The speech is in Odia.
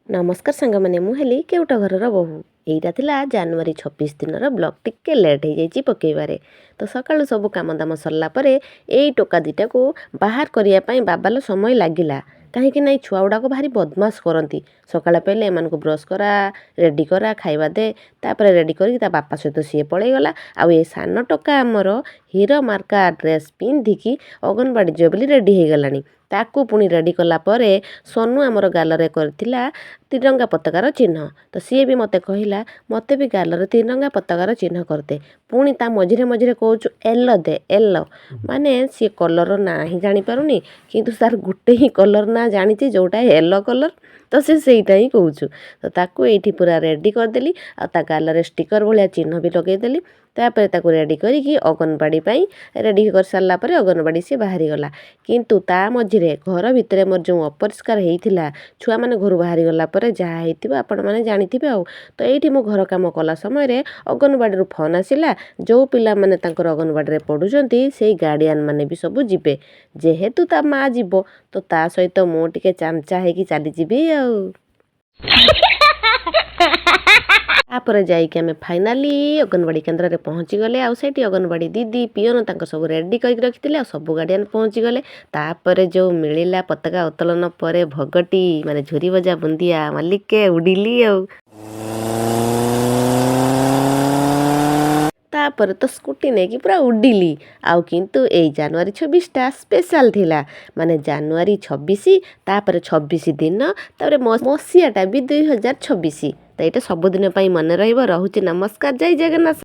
ନମସ୍କାର ସାଙ୍ଗମାନେ, ମୁଁ ହେଲି କେଉଟ ଘରର ବୋହୂ। ଏଇଟା ଥିଲା ଜାନୁଆରୀ 26 ଦିନର ବ୍ଲଗ୍। ଟିକେ ଲେଟ୍ ହେଇଯାଇଛି ପକେଇବାରେ। ତ ସକାଳୁ ସବୁ କାମ ଦାମ ସରିଲା ପରେ ଏଇ ଟୋକା ଦୁଇଟାକୁ ବାହାର କରିବା ପାଇଁ ବାବାଲ ସମୟ ଲାଗିଲା, କାହିଁକି ନା ଏଇ ଛୁଆ ଗୁଡ଼ାକ ଭାରି ବଦମାସ କରନ୍ତି। ସକାଳେ ପାଇଲେ ଏମାନଙ୍କୁ ବ୍ରସ୍ କରା, ରେଡ଼ି କରା, ଖାଇବା ଦେ। ତାପରେ ରେଡ଼ି କରିକି ତା ବାପା ସହିତ ସିଏ ପଳେଇଗଲା। ଆଉ ଏ ସାନ ଟୋକା ଆମର ହିରୋ ମାର୍କା ଡ୍ରେସ୍ ପିନ୍ଧିକି ଅଙ୍ଗନବାଡ଼ି ଯିବ ବୋଲି ରେଡ଼ି ହେଇଗଲାଣି। ତାକୁ ପୁଣି ରେଡ଼ି କଲା ପରେ ସୋନୁ ଆମର ଗାଲରେ କରିଥିଲା ତ୍ରିରଙ୍ଗା ପତାକାର ଚିହ୍ନ। ତ ସିଏ ବି ମୋତେ କହିଲା, ମୋତେ ବି ଗାଲରେ ତ୍ରିରଙ୍ଗା ପତାକାର ଚିହ୍ନ କରିଦେ। ପୁଣି ତା ମଝିରେ ମଝିରେ କହୁଛୁ ୟେଲୋ ଦେ, ୟେଲୋ। ମାନେ ସିଏ କଲର୍ର ନାଁ ହିଁ ଜାଣିପାରୁନି, କିନ୍ତୁ ତାର ଗୋଟେ ହିଁ କଲର୍ ନାଁ ଜାଣିଛି, ଯେଉଁଟା ୟେଲୋ କଲର୍, ତ ସେ ସେଇଟା ହିଁ କହୁଛୁ। ତ ତାକୁ ଏଇଠି ପୁରା ରେଡ଼ି କରିଦେଲି ଆଉ ତା ଗାଲରେ ଷ୍ଟିକର୍ ଭଳିଆ ଚିହ୍ନ ବି ଲଗେଇଦେଲି। ତାପରେ ତାକୁ ରେଡ଼ି କରିକି ଅଙ୍ଗନବାଡ଼ି ପାଇଁ ରେଡ଼ି କରିସାରିଲା ପରେ ଅଙ୍ଗନବାଡ଼ି ସିଏ ବାହାରିଗଲା। କିନ୍ତୁ ତା ମଝିରେ ଘର ଭିତରେ ମୋର ଯେଉଁ ଅପରିଷ୍କାର ହେଇଥିଲା, ଛୁଆମାନେ ଘରୁ ବାହାରିଗଲା ପରେ ଯାହା ହେଇଥିବ ଆପଣମାନେ ଜାଣିଥିବେ। ଆଉ ତ ଏଇଠି ମୁଁ ଘର କାମ କଲା ସମୟରେ ଅଙ୍ଗନବାଡ଼ିରୁ ଫୋନ୍ ଆସିଲା, ଯେଉଁ ପିଲାମାନେ ତାଙ୍କର ଅଙ୍ଗନବାଡ଼ିରେ ପଢ଼ୁଛନ୍ତି ସେଇ ଗାର୍ଡ଼ିଆନ୍ ମାନେ ବି ସବୁ ଯିବେ। ଯେହେତୁ ତା ମା' ଯିବ, ତ ତା ସହିତ ମୁଁ ଟିକେ ଚାମଚା ହେଇକି ଚାଲିଯିବି। ଆଉ ତାପରେ ଯାଇକି ଆମେ ଫାଇନାଲି ଅଙ୍ଗନବାଡ଼ି କେନ୍ଦ୍ରରେ ପହଞ୍ଚିଗଲେ। ଆଉ ସେଇଠି ଅଙ୍ଗନବାଡ଼ି ଦିଦି, ପିଅନ ତାଙ୍କ ସବୁ ରେଡ଼ି କରିକି ରଖିଥିଲେ ଆଉ ସବୁ ଗାର୍ଡ଼ିଆନ୍ ପହଞ୍ଚିଗଲେ। ତାପରେ ଯେଉଁ ମିଳିଲା ପତାକା ଉତ୍ତୋଳନ ପରେ ଭୋଗଟି, ମାନେ ଝୁରି ଭଜା, ବୁନ୍ଦିଆ, ମାଲିକେ ଉଡ଼ିଲି। ଆଉ ତାପରେ ତ ସ୍କୁଟି ନେଇକି ପୁରା ଉଡ଼ିଲି। ଆଉ କିନ୍ତୁ ଏଇ ଜାନୁଆରୀ 26ଟା ସ୍ପେଶାଲ୍ ଥିଲା, ମାନେ ଜାନୁଆରୀ 26, ତାପରେ 26 ଦିନ, ତାପରେ ମସିହାଟା ବି 2026। ତ ଏଇଟା ସବୁଦିନ ପାଇଁ ମନେ ରହିବ। ରହୁଛି, ନମସ୍କାର, ଜୟ ଜଗନ୍ନାଥ।